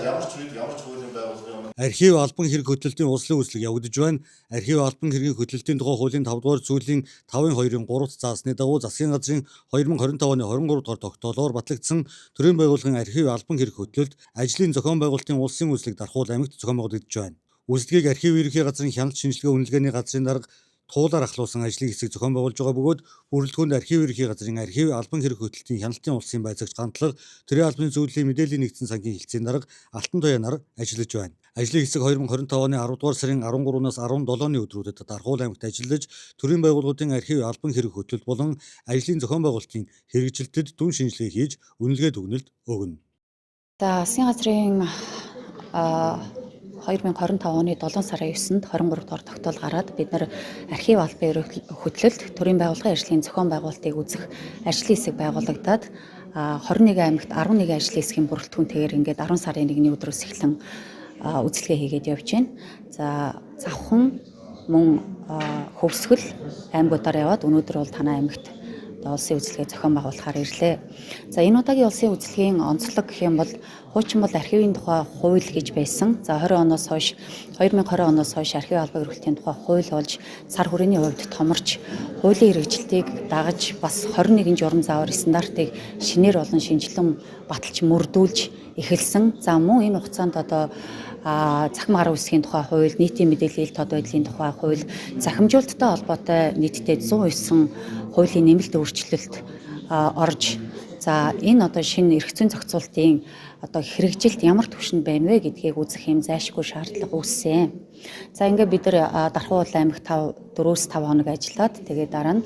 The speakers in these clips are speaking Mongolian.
Ямар ч үед ямар ч хуулийн байгууллагын өмнө Архив албан хэрэг хөдлөлтийн улсын үзлэг явагдаж байна. Архив албан хэргийн хөдлөлтийн тухай хуулийн 5 дугаар зүйлийн 5-2-ын 3-т заасны дагуу засгийн газрын 2025 оны 23 дугаар тогтоолоор батлагдсан төрийн байгууллагын архив албан хэрэг хөдлөлт ажлын зохион байгуулалтын улсын үзлэг Дархуул аймагт зохион байгуулагдаж байна. Үзлэгийг архив ерөнхий газрын хяналт шинжилгээ үнэлгээний газрын дарга туулаар ахлуулсан ажлын хэсэг зохион байгуулж байгаа бөгөөд бүрэлдэхүүнд архив ерөнхий газрын архив албан хэрэг хөдлөлтийн хяналтын улсын байцаагч Гантлага, төрийн албаны зөвлөлийн мэдээллийн нэгдсэн сангийн хэлтсийн дарга Алтантуяа нар ажиллаж байна. Ажлын хэсэг 2025 оны 10 дугаар сарын 13-наас 17-ны өдрүүдэд Дархуул аймагт ажиллаж, төрийн байгууллагуудын архив албан хэрэг хөдлөлт болон ажлын зохион байгуулалтын хэрэгжилтэд дүн шинжилгээ хийж үнэлгээ дүгнэлт өгнө. За, засгийн газрын 2025 оны 7 сарын 9-нд 23 дугаар тогтоол гараад бид нар архив албан хөдлөлт төрийн байгууллагын ажлын зохион байгуулалтыг үзэх ажлын хэсэг байгуулагдаад 21 аймагт 11 ажлын хэсгийн бүрэлдэхүүнтэйгээр ингээд 10 сарын 1-ний өдрөөс эхлэн үзэлгээ хийгээд явж байна. За, Завхан мөн Хөвсгөл аймагуудаар яваад өнөөдөр бол Танай аймагт улсын үзлэгээ зохион байгуулахаар ирлээ. За, энэ удаагийн улсын үзлэгийн онцлог гэх юм бол хуучин бол архивын тухай хууль гэж байсан. За, 20 оноос хойш 2020 оноос хойш архив албан эрхлэлтийн тухай хууль болж цар хүрээний хувьд томорч хуулийн хэрэгжилтийг дагаж бас 21 журам заавар стандартыг шинээр болон шинжилэн баталж мөрдүүлж эхэлсэн. За, мөн энэ хугацаанд одоо захим гар үсгийн тухай хууль, нийтийн мэдээллийн тод байдлын тухай хууль, захимжуулалттай холбоотой нийтдээ 109 хуулийн нэмэлт өөрчлөлт орж, за энэ одоо шинэ эрх зүйн зохицуултын одоо хэрэгжилт ямар түвшинд байна вэ гэдгийг үзэх юм зайлшгүй шаардлага үүссэн. За, ингээд бид нар Дархуул аймагт 5 4-5 хоног ажиллаад тэгээд дараа нь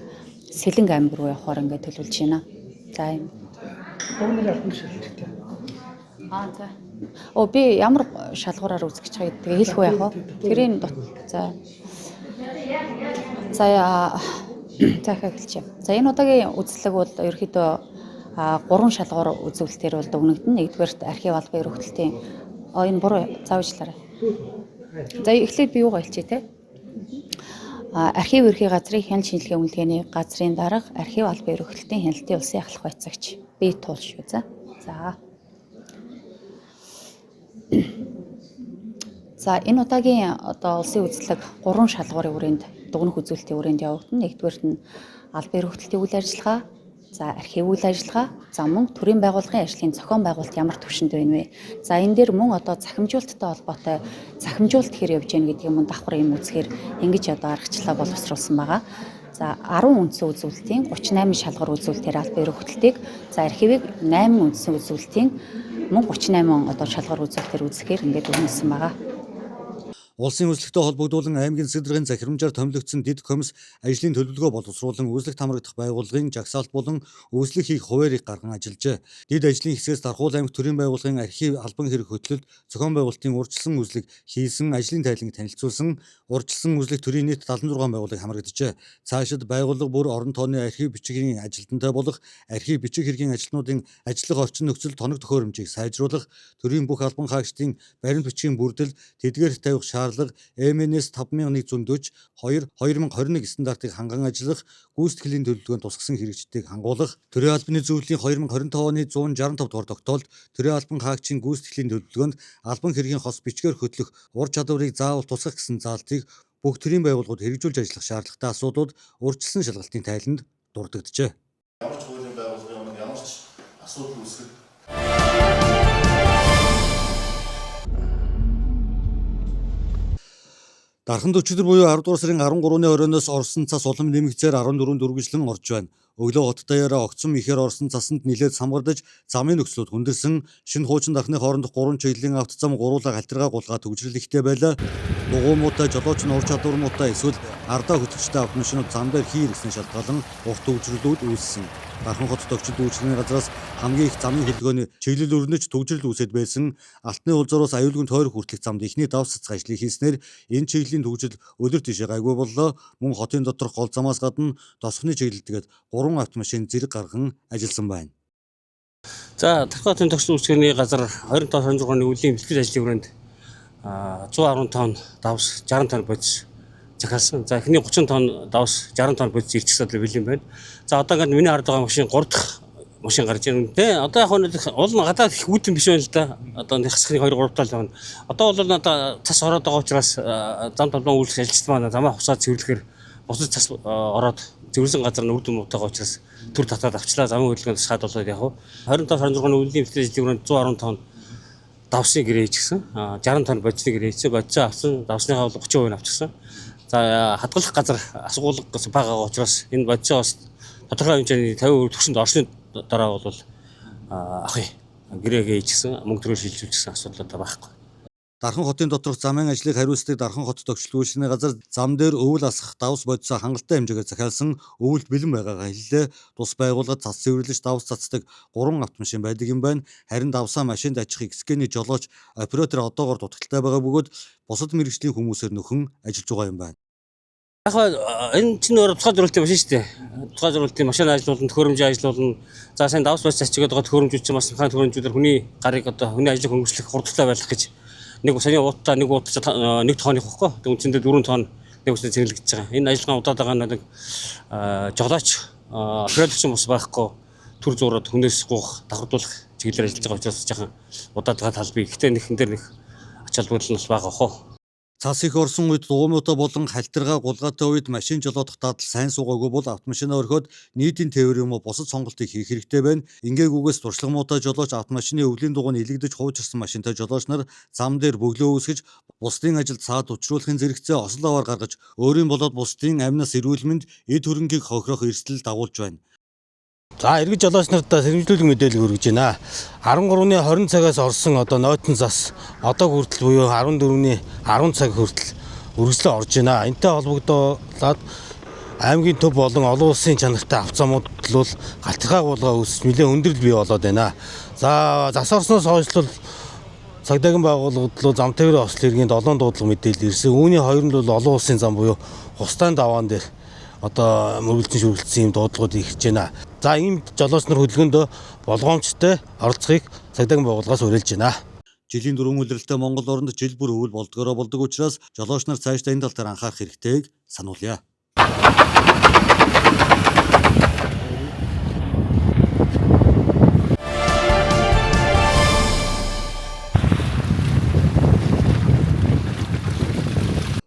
Сэлэнг аймаг руу явахаар ингээд төлөвлөж байна. За, юм. Аа, за. Оо, би ямар шалгуураар үзэж байгаа гэдгийг хэлэх үү яах вэ? Тэрийн за. За, за эхэлчихье. За, энэ удаагийн үзлэг бол ерөөхдөө гурван шалгуур үзүүлэлтээр бол дүгнэгдэнэ. Нэгдүгээрт архив албан ерөнхийлтийн энэ буруу заавчлаарай. За, эхлээд би юугаа хэлчихье те. Архив ерөнхий газрын хяналт шинжилгээ үнэлгээний газрын дарга, архив албан ерөнхийлтийн хяналтын улсын ахлах байцаагч би туул шүү. За. За. За, энэ удаагийн одоо улсын үзлэг гурван шалгуурын хүрээнд дүгнэх үзүүлэлтийн хүрээнд явагдана. Нэгдүгээрт нь албан эрхлэлтийн үйл ажиллагаа, за архив үйл ажиллагаа, за мөн төрийн байгууллагын ажлын зохион байгуулалт ямар түвшинд байна вэ? За, энэ дээр мөн одоо захимжуулалттай холбоотой захимжуулалт хэр явж гэнэ гэдгийг мөн давхар юм үзэхээр ингэж одоо аргачлалаа боловсруулсан байгаа. За, 10 үндсэн үзүүлэлтийн 38 шалгуур үзүүлэлтээр албан эрхлэлтийг, за архивыг 8 үндсэн үзүүлэлтийн мөн 38 одоо шалгуур үзүүлэлтээр үзэхээр ингээд дүгнэсэн байгаа. Улсын үзлэгтэй холбогдуулан аймгийн засаг даргын захирамжаар томилогдсон дэд комисс ажлын төлөвлөгөө боловсруулан үзлэгт хамрагдах байгууллагын жагсаалт болон үзлэг хийх хуваарийг гарган ажиллажээ. Дэд ажлын хэсгээс Дархуул аймаг төрийн байгууллагын архив албан хэрэг хөдлөлт зохион байгуулалтын урьдчилсан үзлэг хийсэн ажлын тайланг танилцуулсан урьдчилсан үзлэг төрийн нийт 76 байгууллага хамрагджээ. Цаашид байгууллага бүр орон тооны архив бичгийн ажилтнтай болох архив бичиг хэргийн ажилтнуудын ажиллах орчин нөхцөл тоног төхөөрөмжийг сайжруулах, төрийн бүх албан хаагчдын баримт бичгийн бүрдэл тэдгээрт тавих шаардлага MNS 5140 2 2021 стандартыг ханган ажиллах, гүйцэтгэлийн төлөвлөгөөнд тусгасан хэрэгжтийг хангуулах, төрийн албаны зөвлөлийн 2025 оны 165 дугаар тогтоолд төрийн албан хаагчийн гүйцэтгэлийн төлөвлөгөөнд албан хэргийн хос бичгээр хөтлөх ур чадварыг заавал тусгах гэсэн заалтыг бүх төрийн байгууллагууд хэрэгжүүлж ажиллах шаардлагатай асуудлууд урьдчилсан шалгалтын тайланд дурдагджээ. Ямар ч хуулийн байгууллагын өмнө ямар ч асуудал үүсгэх Дарханд өчигдөр буюу 10 дугаар сарын 13-ны оройноос орсон цас улам нэмэгцээр 14 дөрвөжлөн орж байна. Өглөө хот даяараа огцом ихээр орсон цасанд нилээд самгардаж замын нөхцлүүд хүндэрсэн. Шинэ хуучин дархны хоорондох 3 чиглэлийн автозам гуруула халтиргаа гулгаа төгжрөл ихтэй байлаа. Дугуй муутай, жолооч нь ур чадвар муутай эсвэл ардаа хөтлөгчтэй автомашинууд зам дээр хий хэрэгснээ шалтгаалan урт төгжрөлүүд үүссэн. Дархан хотод огчид үйлчилгээний газраас хамгийн их замын хөдөлгөөний чиглэл өрнөж төгжрөл үүсэт байсан. Алтны улзуураас аюулгүй тойрох хүртэлх замд эхний давс цэцэг ажлыг хийснээр энэ чиглэлийн төгжрөл өдөр тийшээ гайгүй боллоо. Мөн хотын доторх гол замаас гадна Досхны чиглэлдгээд 3 автомашин зэрэг гарган ажилласан байна. За, Дархан хотын тогтсон үйлчилгээний газар 25 26 оны үеийн бэлтгэл ажлын хүрээнд 110 тонн давс 60 тонн бодис захиалсан. За, эхний 30 тонн давс 60 тонн бодис ирчих садлаа бэлэн байна. За, одоо ингээд миний хард байгаа машин 3 дахь машин гарч ирнэ те. Одоо яг нэг уул нь гадаад их үүдэн биш байна л да. Одоо нэг хасхны 2 3 тал байна. Одоо бол надаа цас ороод байгаа учраас зам толгойн үйлчлэх ажилчид маань замаа хусаад цэвэрлэхээр бусад цас ороод цэвэрлсэн газар нь үр дүн муутай байгаа учраас төр татаад авчлаа. Замын хөдөлгөөнд тусгаад болоод яг 25 26 оны үеийн бэлтгэл ажлын өрөөнд 110 тонн давсны гэрээ хийчихсэн. 60 тонн бодисны гэрээ хийчихсэн. Бодисоо авсан. Давсныхаа бол 30% нь авчихсан. За хадгалах газар асгуулга гэсэн бага байгаа учраас энэ бодисоо бас тодорхой хэмжээний 50% төвшөнд орсны дараа бол авах гэрээгээ хийчихсэн. Мөнгө төрөө шилжүүлчихсэн асуудал одоо байхгүй. Дархан хотын доторх замын ажлыг хариуцдаг Дархан хот төгчлөл үйлчилгээний газар зам дээр өвөл асах давс бодисоо хангалттай хэмжээгээр захиалсан өвөлд бэлэн байгаагаа хэллээ. Тус байгууллагад цас цэвэрлэж давс цацдаг 3 автомашин байдаг юм байна. Харин давсаа машинд ачих XK-ний жолооч оператор одоогор дутагдaltaй байгаа бөгөөд бусад мэргэжлийн хүмүүсээр нөхөн ажиллаж байгаа юм байна. Яг энэ чинь өөр тусгай зориултын машин шүү дээ. Тусгай зориултын машин ажиллуулна, төхөөрөмжийн ажиллуулна. За сайн давс бодис ачигээд байгаа төхөөрөмжүүд чинь бас механик төхөөрөмжүүдээр хүний гарыг одоо хүний ажлыг хөнгөвчлөх хурдтай байх гэж нэг саяны уудтай нэг ууд нэг тооных байхгүй. Тэг үндсэндээ 4 тонн нэг үсний цэнэглэж байгаа. Энэ ажиллагаа удаад байгаа нэг жолооч оператор ч бас байхгүй төр зуураад хүнээс гуух давхардуулах чиглэлээр ажиллаж байгаа учраас жаахан удаад байгаа тал бий. Гэхдээ нэг хэн дээр нэг ач холбогдол нь бас байгаа хоо. Цас их орсон үед дуумуутай болон халтиргаа гулгаатай үед машин жолоодох дадал сайн суугаагүй бол автомашина орхиод нийтийн тээвэр юм уу бусад сонголтыг хийх хэрэгтэй байна. Ингээгүйгээс туршлага муутай жолооч автомашины өвлийн дугуй нь илэгдэж хуучирсан машинтай жолооч нар зам дээр бөглөө үүсгэж бусдын ажилд саад учруулахын зэрэгцээ осол аваар гаргаж өөрийн болоод бусдын амнаас эрүүл мэнд эд хөрөнгийг хохирох эрсдэл дагуулж байна. За эргэж жолооч нарт сэрэмжлүүлэг мэдээлэл хүргэж байна. 13-ны 20 цагаас орсон одоо нойтон зас одоо хүртэл буюу 14-ний 10 цаг хүртэл үргэлжлэн орж байна. Энтэй холбогдуулаад аймгийн төв болон олон улсын чанартай авцаамууд бол галтархай гуулгаа үүсч нэлээд өндөрлөл бий болоод байна. За зас орсноос хойш л цагдаагийн байгууллагууд руу зам тээврийн осол хэргийн 7 дуудлага мэдээлэл ирсэн. Үүний хоёр нь бол олон улсын зам буюу Хустаан даваан дээр одоо мөргөлдөн шүргэлцсэн юм дуудлагууд ирж байна. За ийм жолооч нар хөдөлгөөндөө болгоомжтой оролцохыг цагдаагийн байгууллагаас уриалж байна. Жилийн дөрвөн улиралтай Монгол оронд жил бүр өвөл болдгороо болдог учраас жолооч нар цаашдаа энэ тал дээр анхаарах хэрэгтэйг сануулъя.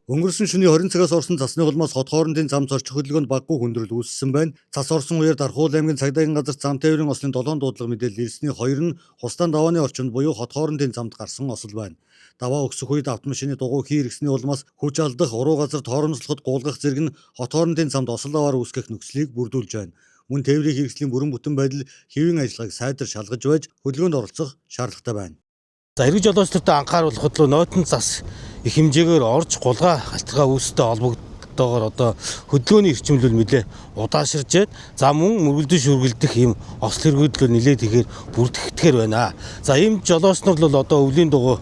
Өнгөрсөн шөнийн 20 цагаас орсон цасны улмаас хот хоорондын зам зорчих хөдөлгөөнд багагүй хүндрэл үүссэн байна. Цас орсон үеэр Дархуул аймгийн цагдаагийн газар зам тээврийн ослын 7 дуудлага мэдээлэл ирсний хоёр нь Хустаан давааны орчинд буюу хот хоорондын замд гарсан осол байна. Даваа өксөх үед автомашины дугуй хий хэрэгсний улмаас хүч алдах, уруу газар торомслоход гуулгах зэрэг нь хот хоорондын замд осол аваар үүсгэх нөхцөлийг бүрдүүлж байна. Мөн тээврийн хэрэгслийн бүрэн бүтэн байдал хэвийн ажиллагааг сайдар шалгаж байж хөдөлгөөнд оролцох шаардлагатай байна. За эргэж жолооч нартай анхааруулахад л нойтон зас их хэмжээгээр орж гулгаа галтархай үүстэй холбогдоогоор одоо хөдөлгөөний эрчимлэл нэлээ удааширж байна. За мөн мөргөлдөн шүргэлдэх ийм осол хэрэгүүд л нэлээд ихээр бүртгэхээр байна. За ийм жолооч нар бол одоо өвлийн дугуй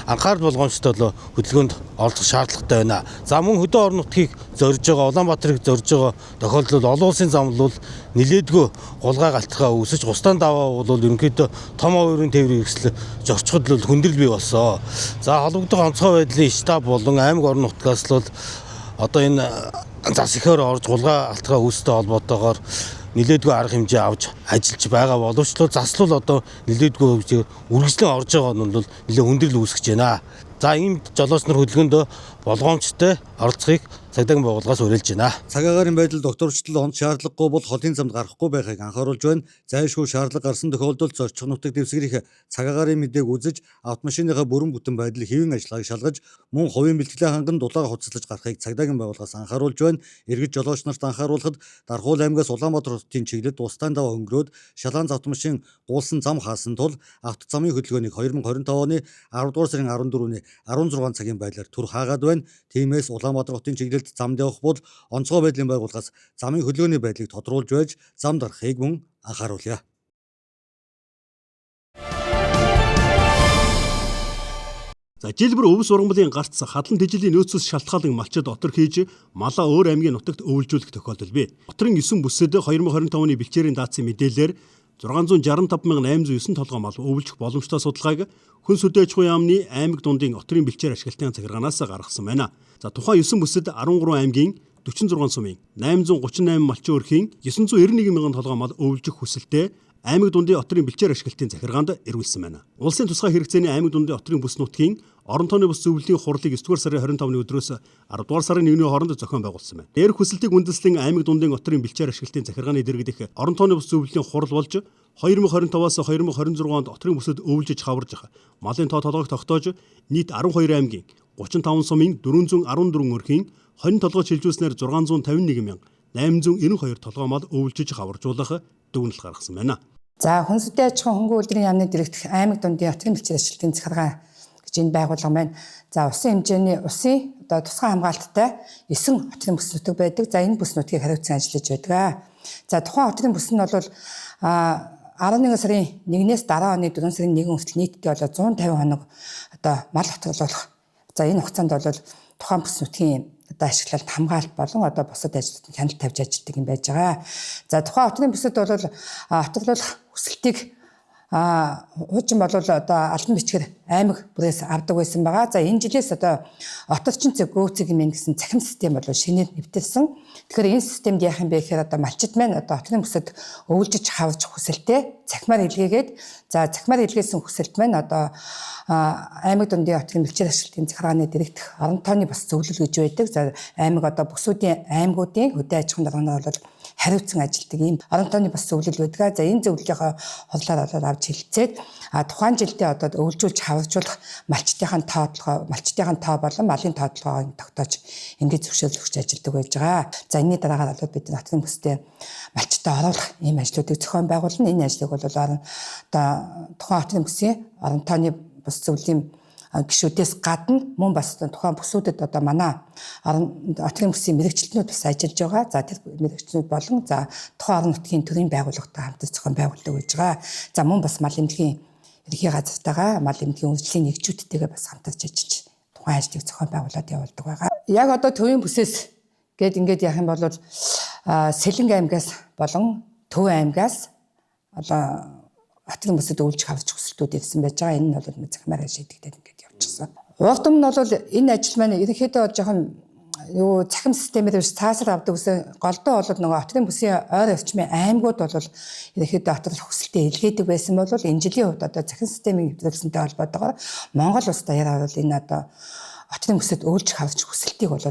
анхаарал болгоомжтой бол хөдөлгөөнд оролцох шаардлагатай байна. За мөн хөдөө орон нутгийг зорж байгаа Улаанбаатарыг зорж байгаа тохиолдолд олон улсын зам бол нэлээдгүй гулгай галтархай үүсэж Хустаан даваа бол ерөнхийдөө том оврын тээврийн хэрэгсэл зорчход бол хүндрэл бий болсон. За холбогдох онцгой байдлын штаб болон аймаг орон нутгаас л одоо энэ зас ихээр орж гулгай галтархай үүстэй холбоотойгоор нэлээдгүй арга хэмжээ авч ажиллаж байгаа боловч л заслал одоо нэлээдгүй хэмжээгээр үргэлжлэн орж байгаа нь бол нэлээ хүндрэл үүсгэж байна. За ийм жолооч нар хөдөлгөөндөө болгоомжтой оролцохыг цагдаагийн байгууллагаас уриалж байна. Цаг агаарын байдал докторчлол онц шаардлагагүй бол холын замд гарахгүй байхыг анхааруулж байна. Зайлшгүй шаардлага гарсан тохиолдолд зорчих нутаг дэвсгэрийн цаг агаарын мэдээг үзэж автомашиныхаа бүрэн бүтэн байдал хэвийн ажиллагааг шалгаж мөн хувийн бэлтгэлээ ханган дулаагаа хуцлаж гарахыг цагдаагийн байгууллагаас анхааруулж байна. Иргэд жолооч нарт анхааруулахад Дархуул аймгаас Улаанбаатар хотын чиглэлд Устаан даваа өнгөрөөд Шалаан автомашин гуулсан зам хаасан тул автозамын хөдөлгөөнийг 2025 оны 10 дугаар сарын 14-ний 16 цагийн байдлаар төр хаагаад байна. Тиймээс Улаанбаатар хотын чиглэлд замд явах бол онцгой байдлын байгууллагаас замын хөдөлгөөний байдлыг тодруулж байж замд гарахыг мөн анхааруулъя. За жил бүр өвс ургамлын гарц хадлан тэжээлийн нөөцөөс шалтгаалan малчид отор хийж малаа өөр аймгийн нутагт өвлжүүлэх тохиолдол бий. Отрын 9 бүсэд 2025 оны бэлчээрийн даацын мэдээлэлээр 665,809 толгой мал өвлжих боломжтой судалгааг хүн хөдөө аж ахуйн яамны аймаг дундын отрын бэлчээр ашиглалтын захиргаанаас гаргасан байна. За тухайн 9 бүсэд 13 аймгийн 46 сумын 838 малчин өрхийн 991 мянган толгой мал өвлжих хүсэлтэд аймаг дундын отрын бэлчээр ашиглалтын захиргаанд эрүүлсэн байна. Улсын тусгай хэрэгцээний аймаг дундын отрын бүс нутгийн орон тооны бус зөвлөлийн хурлыг 9-р сарын 25-ны өдрөөс 10-р сарын 1-ний хооронд зохион байгуулсан байна. Дээрх хүсэлтийг үндэслэн аймаг дундын отрын бэлчээр ашиглалтын захиргааны дэргэдэх орон тооны бус зөвлөлийн хурал болж 2025-аас 2026 онд отрын бүсэд өвлжиж хаварж малын тоо толгойг тогтоож нийт 12 аймгийн 35 сумын 414 өрхийн 20 толгой шилжүүлснээр 651 892 толгой мал өвлжиж хаваржуулах дүгнэлт гаргасан байна. За хүнсүдийн аж ахуйн хөнгөн үйлдвэрийн яамны дэрэгдэх аймаг дундын отрын бэлчээр ашиглалтын захиргаа гэж энэ байгууллага маань. За усын хэмжээний усын одоо тусгай хамгаалттай 9 отрын бүс нутаг байдаг. За энэ бүс нутгийг хариуцсан ажиллаж байдаг. За тухайн отрын бүс нь бол 11 сарын 1-ээс дараа оны 4 сарын 1 хүртэл нийтдээ бол 150 хоног одоо мал оторлуулах. За энэ хугацаанд бол тухайн бүс нутгийн одоо ашиглалт хамгаалалт болон одоо бусад ажлууд хяналт тавьж ажилладаг юм байж байгаа. За тухайн отрын бүсэд бол оторлуулах хүсэлтийг хуучин бол одоо албан бичгээр аймаг бүрээс авдаг байсан байгаа. За энэ жилээс одоо оторчин цэг гөөцөг юм гэсэн цахим систем бол шинээр нэвтэрсэн. Тэгэхээр энэ системд яах юм бэ гэхээр одоо малчид маань одоо отрын бүсэд өвлжиж хавж хүсэлтээ цахимаар илгээгээд, за цахимаар илгээсэн хүсэлт маань одоо аймаг дундын отрын бэлчээр ашиглалтын захиргааны дэрэгдэх орон тооны бас зөвлөл гэж байдаг. За аймаг одоо бүсүүдийн аймагуудын хөдөө аж ахуйн даргаанаар бол хариуцсан ажилладаг ийм орон тооны бас зөвлөл байдаг. За энэ зөвлөлийнхөө хурлаар бол авч хилцээд тухайн жилдээ одоо өвлжүүлж хаваржуулах малчдынхаа тоо болон малын тоотлогоог тогтоож ингэж зөвшөөрөл өгч ажилладаг байж байгаа. За энэний дараагаар бол бид отрын бүсдээ малчтай оруулах ийм ажлуудыг зохион байгуулна. Энэ ажлыг бол одоо тухайн отрын бүсийн орон тооны бус зөвлөлийн гишүүдээс гадна мөн бас тухайн бүсүүдэд одоо манай отрын бүсийн мэрэгчлэнүүд бас ажиллаж байгаа. За тэр мэрэгчлэнүүд болон за тухайн орон нутгийн төрийн байгууллагатай хамтарч зохион байгуулдаг байж байгаа. За мөн бас мал эмнэлгийн ерхий газартайгаа, мал эмнэлгийн үйлчлэлийн нэгжүүдтэйгээ бас хамтарч ажиллаж тухайн ажлыг зохион байгуулад явуулдаг байгаа. Яг одоо төвийн бүсээс гээд ингээд яах юм бол Сэлэнг аймгаас болон Төв аймгаас одоо отрын бүсэд өвлж хавч хүсэлтүүд ирсэн байж байгаа. Энэ нь бол захимаар шийдэгдээд ингээд явчихсан. Урд өмнө нь бол энэ ажил маань ерөнхийдөө жоохон юу цахим системээр биш цаасаар авдаг гэсэн голдоо бол нөгөө отрын бүсийн ойр орчмын аймагуд бол ерөнхийдөө отрол хүсэлтээ илгээдэг байсан бол энэ жилийн хувьд одоо цахим системийн нэвтрүүлсэнтэй холбоотойгоор Монгол улс даяараа бол энэ одоо отрын бүсэд өвлж хавч хүсэлтийг бол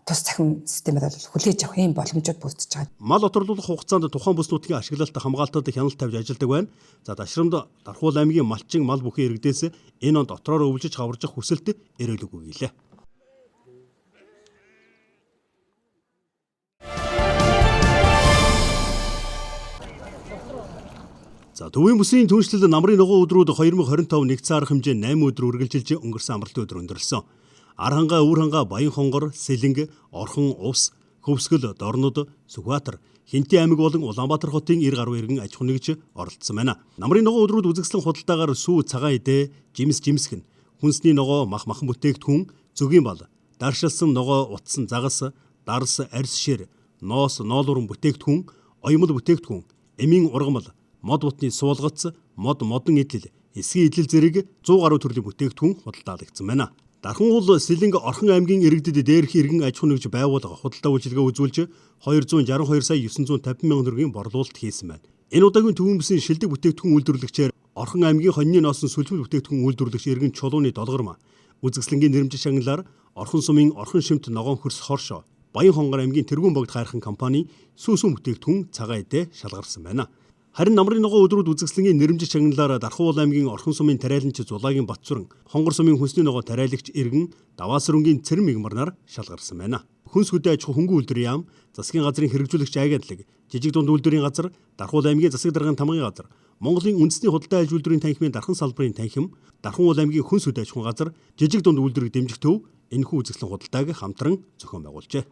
тус цахим системээр бол хүлээж авах ийм боломжууд бүрдэж байгаа. Мал оторлуулах хугацаанд тухайн бүс нутгийн ашиглалт хамгаалтад хяналт тавьж ажилладаг байна. За Дашрамд Дархуул аймгийн малчин мал бүхий иргэдээс энэ онд отроор өвлжиж хаваржих хүсэлт эрэлгүй гэлээ. За төвийн бүсийн түншлэл намрын ногоон өдрүүд 2025 нэгдсэн арга хэмжээ 8 өдөр үргэлжилж өнгөрсөн амралтын өдөр өндөрлсөн. Арханга, Өвөрханга, Баянхонгор, Сэлэнг, Орхон, Увс, Хөвсгөл, Дорнод, Сүхбаатар, Хэнтийн аймаг болон Улаанбаатар хотын 90 гаруй иргэн аж ахуй нэгж оролцсон байна. Намрын ногоон өдрүүд үзэсгэлэн худалдаагаар сүү цагаан эдээ, жимс жимсгэн, хүнсний ногоо, мах махан бүтээгдэхүүн, зөгийн бал, даршилсан ногоо, утсан загас, дарс, арьс шир, ноос, ноолууран бүтээгдэхүүн, оёмол бүтээгдэхүүн, эмийн ургамал, мод бутны суулгац, мод модон идэл, эсгийн идэл зэрэг 100 гаруй төрлийн бүтээгдэхүүн худалдаалагдсан байна. Дархангуул Сэлэнг Орхон аймгийн иргэдэд дээрх иргэн аж ахуй нэгж байгууллага худалдаа үйлчилгээ үзүүлж 262 сая 950 мянган төгрөгийн борлуулалт хийсэн байна. Энэ удаагийн төвийн бүсийн шилдэг бүтээгдэхүүн үйлдвэрлэгчээр Орхон аймгийн хоньны носон сүлжмэл бүтээгдэхүүн үйлдвэрлэгч иргэн Чулууны Долгормаа, үзэсгэлэнгийн нэрмжил шагналаар Орхон сумын Орхон шимт ногоон хөрс хоршоо, Баянхонгор аймгийн Тэргүүн богд хайрхан компани сүү сүүн бүтээгдэхүүн цагаан эдээ шалгарсан байна. Харин намрын ногоон өдрүүд үзэсгэлэнгийн нэрмжил шагналаар Дархуул аймгийн Орхон сумын тариаланч Зулаагийн Батцүрэн, Хонгор сумын хүнсний ногоо тариалагч иргэн Даваасрөнгийн Цэрэн мигмарнаар шалгарсан байна. Хүнс хөдөө аж ахуй хөнгөн үйлдвэрийн яам, засгийн газрын хэрэгжүүлэгч агентлаг, жижиг дунд үйлдвэрийн газар, Дархуул аймгийн засаг даргын тамгын газар, Монголын үндэсний худалдаа аж үйлдвэрийн танхимын Дархан салбарын танхим, Дархуул аймгийн хүнс хөдөө аж ахуйн газар, жижиг дунд үйлдвэрийг дэмжих төв энэхүү үзэсгэлэн худалдааг хамтран зохион байгуулжээ.